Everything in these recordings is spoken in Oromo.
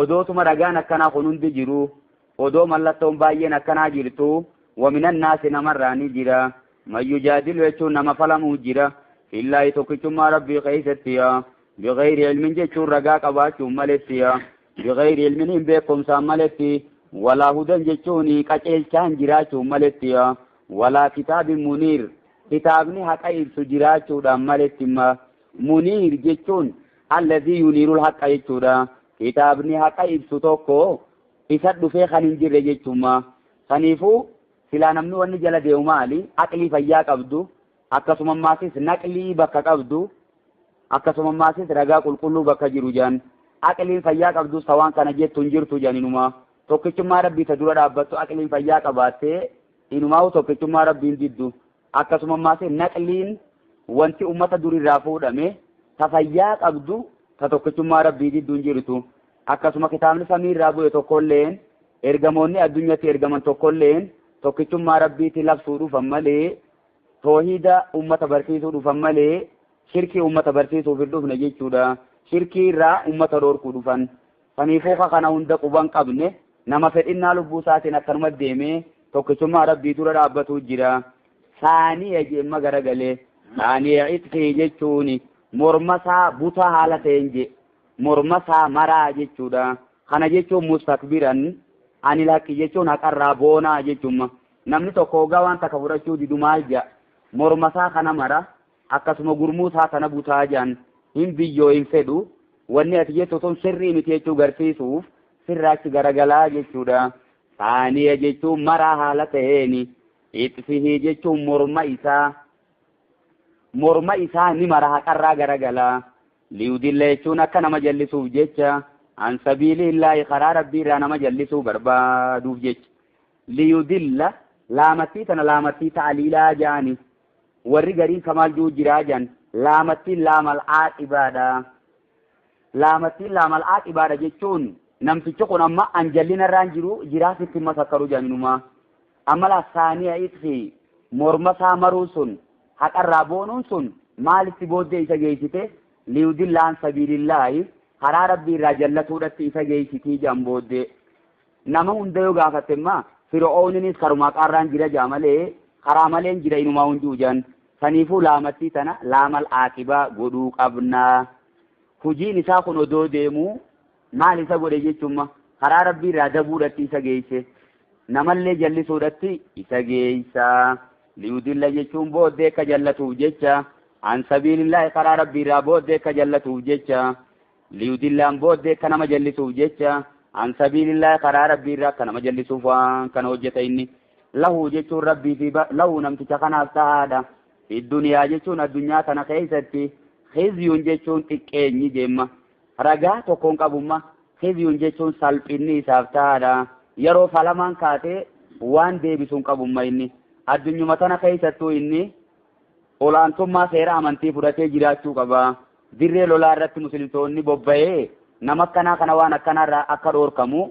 Odootuma ragaan akkanaa kun hundi jiru, odoo mallattoon baay'een akkanaa jirtu, ومن الناس namarraa ni jira من يجادل jechuun nama falamuu jira في الله tokkichummaa rabbii keeysattiya بغير علم jechuun ragaa qabaachuun malettiya بغير علم hin beekumsaan maletti ولا هدى jechuun qaceelchaan jiraachuun malettiya ولا كتاب منير kitaabni haqa ibsu jiraachuudhaan malettimma. Muniir jechuun الذي ينير الحق jechuudha. Kitaabni haqa ibsu tokko isa dhufee kan hin jirre jechuma. Saniifuu silaa namni wanni jala deemu maali? Aqlii fayyaa qabdu, akkasuma ammaasis naqlii bakka qabdu, akkasuma ammaasis ragaa qulqulluu bakka jiru jaan. Aqliin fayyaa qabdu sawaan kana jettu hin jirtu jaan. Inuma tokkichummaa rabbii ta dura dhaabbattu aqliin fayyaa qabaattee inumaa'u tokkichummaa rabbiin diddu. Akkasuma ammaasis naqliin wanti ummata durirraa fuudhame ta fayyaa qabdu ta tokkichummaa rabbii diddu hin jirtu. Akkasuma kitaabni samiirraa bu'e tokkolleen, ergamoonni addunyatti ergaman tokkolleen tokkichummaa rabbiitti labsuu dhufan malee, toohida ummata barsiisuu dhufan malee, shirkii ummata barsiisuuf hin dhufne jechuudha. Shirkii irraa ummata dhorkuu dhufan. Saniifuu kana hunda quban qabne nama fedhinnaa lubbuu isaatiin akkanuma deemee tokkichummaa rabbii dura dhaabbatu jira. Saaniya jeemma garagalee saaniya itfii jechuun morma isaa butaa haala ta'een je morma isaa maraa jechuudha. Kana jechuun مستكبرا عن الحق jechuun haqarraa boonaa jechuun. Namni tokko hoggaa waan takka fudhachuu didu maal jedha? Morma isaa kana mara, akkasuma gurmuu isaa kana butaa jedhan. Hin biyyoo hin fedhu, wanni ati jettu tun sirrii miti jechuu garsiisuuf sirraachi garagalaa jechuudha. Saaniya jechuun maraa haala ta'eeni, ixfihii jechuun morma isaa, morma isaa ni mara, haqarraa garagalaa. ليضل jechuun akka nama jallisuuf jecha, عن سبيل الله karaa rabbii irraa nama jallisuu barbaaduuf jecha. ليضل laamattii tana laamattii ta'aliilaa jaani. Warri gariin kamaal juu jiraa jaan. Laamattiin لام العاقبة dha. Laamattiin لام العاقبة dha jechuun namtichi kun amma an jallina irraan jiru jiraa sitti masakkaru jaaninuma. Amma laa saaniya itfi morma isaa maruu sun, haqarraa boonuun sun maalitti booddee isa geessite? ليضل عن سبيل الله karaa rabbii irraa jallatuudhatti isa geessitii jaan. Booddee nama hunda yoo gaafatte imma fir'ooninis karuma qaarraan jira jaa malee karaa maleen jira inumaa hunduu jaan. Saniifuu laamattii tana لام العاقبة godhuu qabnaa. Hujiin isaa kun odoo deemuu maal isa godhe jechumma? Karaa rabbii irraa dabuudhatti isa geesse, namallee jallisuudhatti isa geessa. ليضل jechuun booddee akka jallatuuf jecha, عن سبيل الله karaa rabbii irraa booddee akka jallatuuf jecha. ليضل aan booddee akka nama jallisuuf jecha, عن سبيل الله karaa rabbii irraa akka nama jallisuuf waan kana hojjeta inni. له jechuun rabbii fi له namticha kanaaf tahaadha. في الدنيا jechuun addunyaa kana keessatti خزي jechuun xiqqeenyi deemma. Ragaa tokkoon qabumma. خزي jechuun salphinni isaaf tahaadha. Yeroo falamaan kaatee waan deebisuun qabumma inni addunyuma tana keessattuu inni olaantummaa seera amantii fudhatee jiraachuu qaba. Dirree lolaa irratti muslimtoonni bobba'ee nama akkanaa kana waan akkanaarraa akka dhoorkamu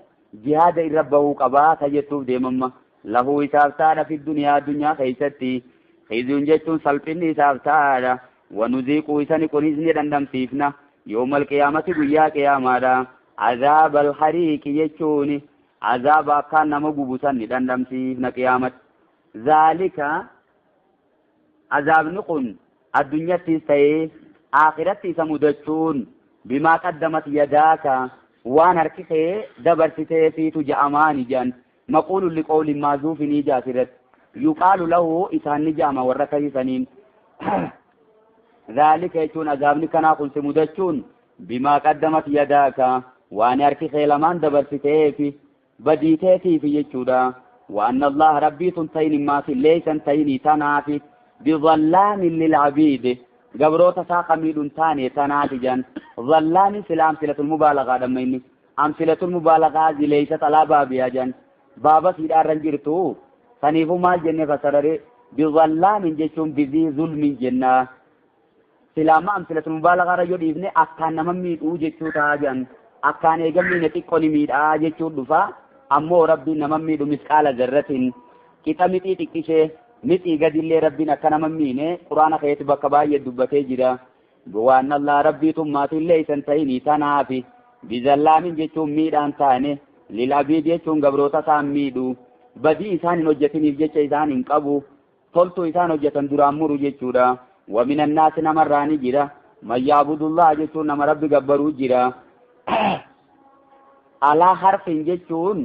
jihaada irra bahuu qabaa ka jettuuf deemamma. له isaaf taadha في الدنيا addunyaa keessatti خزي jechuun salphinni isaaf taadha. ونذيقه isani kunis ni dhandhamsiifna يوم القيامة guyyaa qiyaamaadha عذاب الحريق jechuun azaaba akkaan nama gubusan ni dhandhamsiifna qiyaamatti. ذلك azaabni kun addunyattis ta'ee aakiratti isa mudachuun بما قدمت يداك waan harki kee dabarsitee fiitu ja'amaani jedhan. مقول لقول محذوف ni jaasirratti يقال له isaan ni ja'ama warra akkasisaniin. ذلك jechuun azaabni kanaa kun si mudachuun بما قدمت يداك waan harki kee lamaan dabarsiteefi badiiteetiifi jechuudha. وأن الله rabbii tun ta'in immaasi ليس ta'inii tanaafi بظلام للعبيد gabroota isaa kamiidhun taane tanaati jan. ظلام sila أمثلة المبالغة dhamma inni أمثلة المبالغة ليست على بابها jan. Baaba siidhaarran jirtu. Saniifuu maal jenne fasarare? بظلام jechuun بذي ظلم jennaa. Silaama أمثلة المبالغة irra yoo dhiifne akkaan nama miidhuu jechuu ta'a jan. Akkaan eegammiine xiqqoo ni miidhaa jechuu dhufa. Ammoo rabbiin nama miidhu مثقال ذرة qixa mixii xiqqishee mixii gadillee rabbiin akka nama miine quraana keetti bakka baay'ee dubbatee jira. وأن الله rabbii tummaatillee isan ta'inii tanaafi. Bizallaamin jechuun miidhaan taane lil'abiid jechuun gabroota isaan miidhu badii isaan hin hojjetiniif jecha isaan hin qabu toltuu isaan hojjetan duraan muru jechuudha. Wa minan naasi namarraa ni jira man ya'budullaha jechuun nama rabbi gabbaruu jira. Alaa harfin jechuun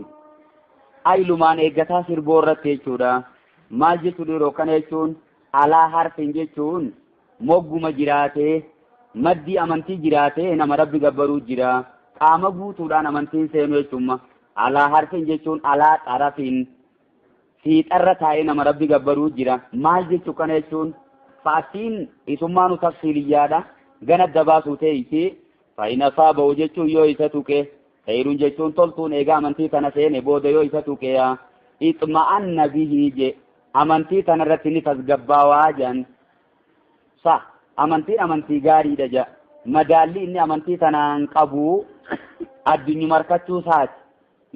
aylumaan eeggataa sirboo irratti jechuudha. Maal jechuudha yeroo kana jechuun alaa harfin jechuun mogguma jiraatee maddii amantii jiraatee nama rabbi gabbaruu jira. Qaama guutuudhaan amantiin seenu jechuudha. Alaa harfin jechuun alaa xarafin fiixarra taa'ee nama rabbi gabbaruu jira. Maal jechuu kana jechuun fa'aatiin isummaanu tafsiiliyyaadha. Gana dabaasuu ta'eeti fa'ina saaba'u jechuun yoo isa tuqe khayruun jechuun toltuun egaa amantii tana seene booda yoo isa tuqe itma'anna bihi je amantii tana irratti ni tasgabbaawaa jedhan. Sa amantiin amantii gaariidha jedha. Madaalli inni amantii tanaan qabu addunyuma harkachuu isaati.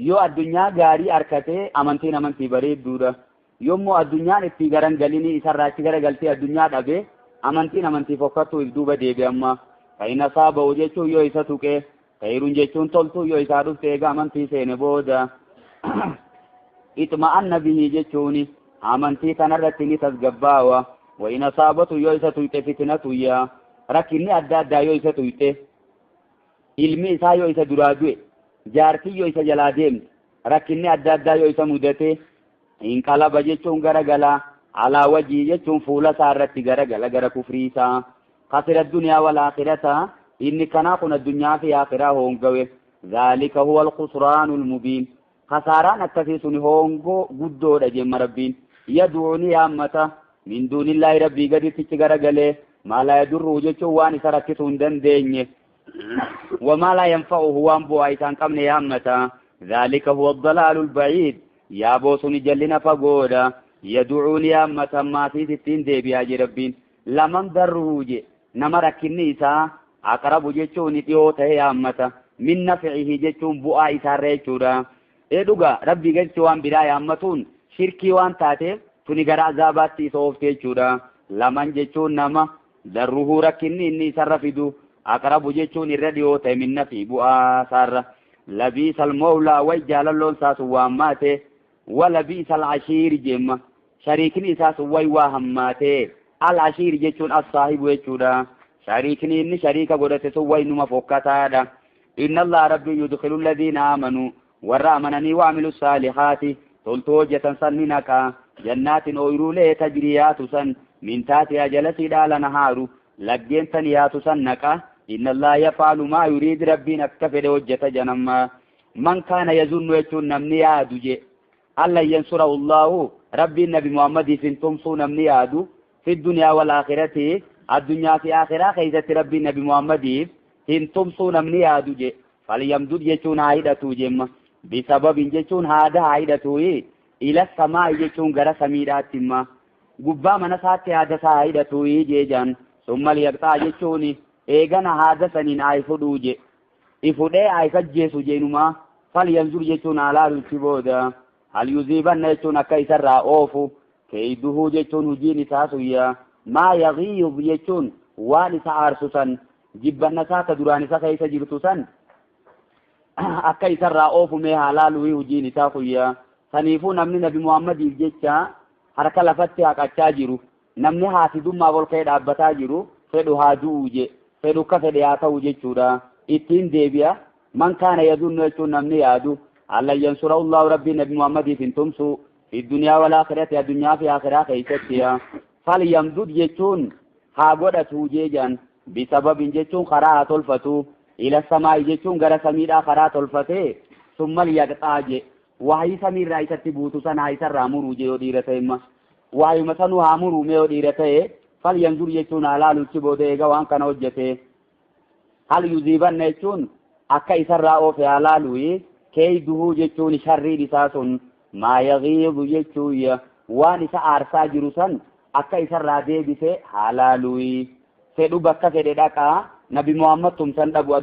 Yoo addunyaa gaarii harkatee amantiin amantii bareedduudha. Yommuu addunyaan itti garangalinii isarraa achi garagaltee addunyaa dhabe amantiin amantii fokkattuu if duuba deebi'amma. Fa'ina saaba'u jechuun yoo isa tuqe khayruun jechuun toltuu yoo isaa dhufte egaa amantii seene booda itma'anna bihi jechuun amantii kanarratti ni tasgabbaawa. Wa in asaabatu yoo isa tuyxe fitnatuyya rakkinni adda addaa yoo isa tuyxe ilmi isaa yoo isa duraa du'e jaartii yoo isa jalaa deemte rakkinni adda addaa yoo isa mudate inqalaba jechuun garagala alaa wajii jechuun fuula isaa irratti garagala gara kufrii isaa. Khasira addunyaa wal aakhirata inni kanaa kun addunyaa fi aakhiraa hoongawe. Dhaalika huwa alkhusraanu almubiin kasaaraan akkasii sun hoongoo guddoodha jemma rabbiin. Yad'uuni yaammata min duunillaahi rabbii gaditti garagalee maa laa yadurruhu jechuun waan isa rakkisuu hin dandeenye wamaa laa yanfa'uhu waan bu'aa isaan qabne yaammata. Dhaalika huwa addalaalu albaciid yaaboo suni jallina fagoodha. Yad'uuni yaammata maasiis ittiin deebi'aa je rabbiin. Laman darruhu je nama rakkinni isaa aqrabu jechuun dhiyoo ta'e yaammata. Min nafcihi jechuun bu'aa isaarra jechuudha. Ee dhugaa rabbii gaditti waan biraa yaammatuun shirkii waan taateef tuni gara azaabaatti isa oofte jechuudha. Laman jechuun nama darruhuu rakkinni inni isarra fidu aqrabu jechuun irra dhiyoo ta'e min nafi bu'aa isaarra. Labiisa almawlaa way jaalalloon isaa sun waan maate walabiisa al'ashiiri jemma shariikni isaa sun way waa hammaate. Al-ashiir jechuun as-saahibu jechuudha. Shariikni inni shariika godhate sun way numa fokkataadha. Inna allaha rabbi yudkhilu alladhiina aamanuu warra amananii wa amilu saalihaati toltuu hojjetan san ni naqa. Jannaatin ooyiruulee tajriyaatu san min taatihaa jalasii dhaala nahaaru laggeen tan yaatu san naqa. Inna allaha yaf'alu maa yuriid rabbiin akka fedhe hojjeta janamma. Man kaana yazunnu jechuun namni yaadu je alla yansurahu allahu rabbiin nabi muhammadiif hin tumsuu namni yaadu fi dunyaa wal aakhirati addunyaa fi aakhiraa keessatti rabbiin nabi muhammadiif hin tumsuu namni yaadu je falyamdud jechuun haa hidhatu jemma. Bisababin jechuun haada haa hidhatu ila samaa'i jechuun gara samiidhaatti imma gubbaa mana isaatti haada isaa haa hidhatu jeejaan. Summa liyaqxaa jechuun eegana haada saniin haa fudhuu je ifudhee haa ifajjeesu jeenumaa. Falyanzur jechuun haa laalutti booda hal yuziibanna jechuun akka isarraa oofu keeyduhuu jechuun hujiin isaa suyya maa yagiidh jechuun waan isa aarsu san jibbanna isaa ta duraan isa keessa jirtu san akka isarraa oofu mee haa laaluhi hujiin isaa kuyya. Saniifuu namni nabi muhammadiif jecha harka lafatti haqachaa jiru namni haasidummaaf ol ka'ee dhaabbataa jiru fedhu haa du'u je fedhu akka fedhe haa ta'u jechuudha. Ittiin deebi'a. Man kaana yazunnu jechuun namni yaadu allan yansurahu allahu rabbii nabi muhammadiif hin tumsu fi dunyaa wal aakhirati addunyaa fi aakhiraa keessatti. Falyamdud jechuun haa godhatu jeejaan bisababin jechuun karaa haa tolfatu ila samaa'i jechuun gara samiidhaa karaa tolfatee summa liyaqxaa je wahyii samiirraa isatti buutu sana haa isarraa muruu je yoo dhiira ta'e imma wahyuma sanuu haa muruu mee yoo dhiira ta'e falyanzur jechuun haa laaluchi booda eega waan kana hojjete. Hal yuziibanna jechuun akka isarraa oofe haa laaluyi keeyduhuu jechuun sharriin isaa sun maa yagiidu jechuun waan isa aarsaa jiru san akka isarraa deebise haa laaluyi. Fedhu bakka fedhe dhaqaa nabi muhammad tumsan dhabu.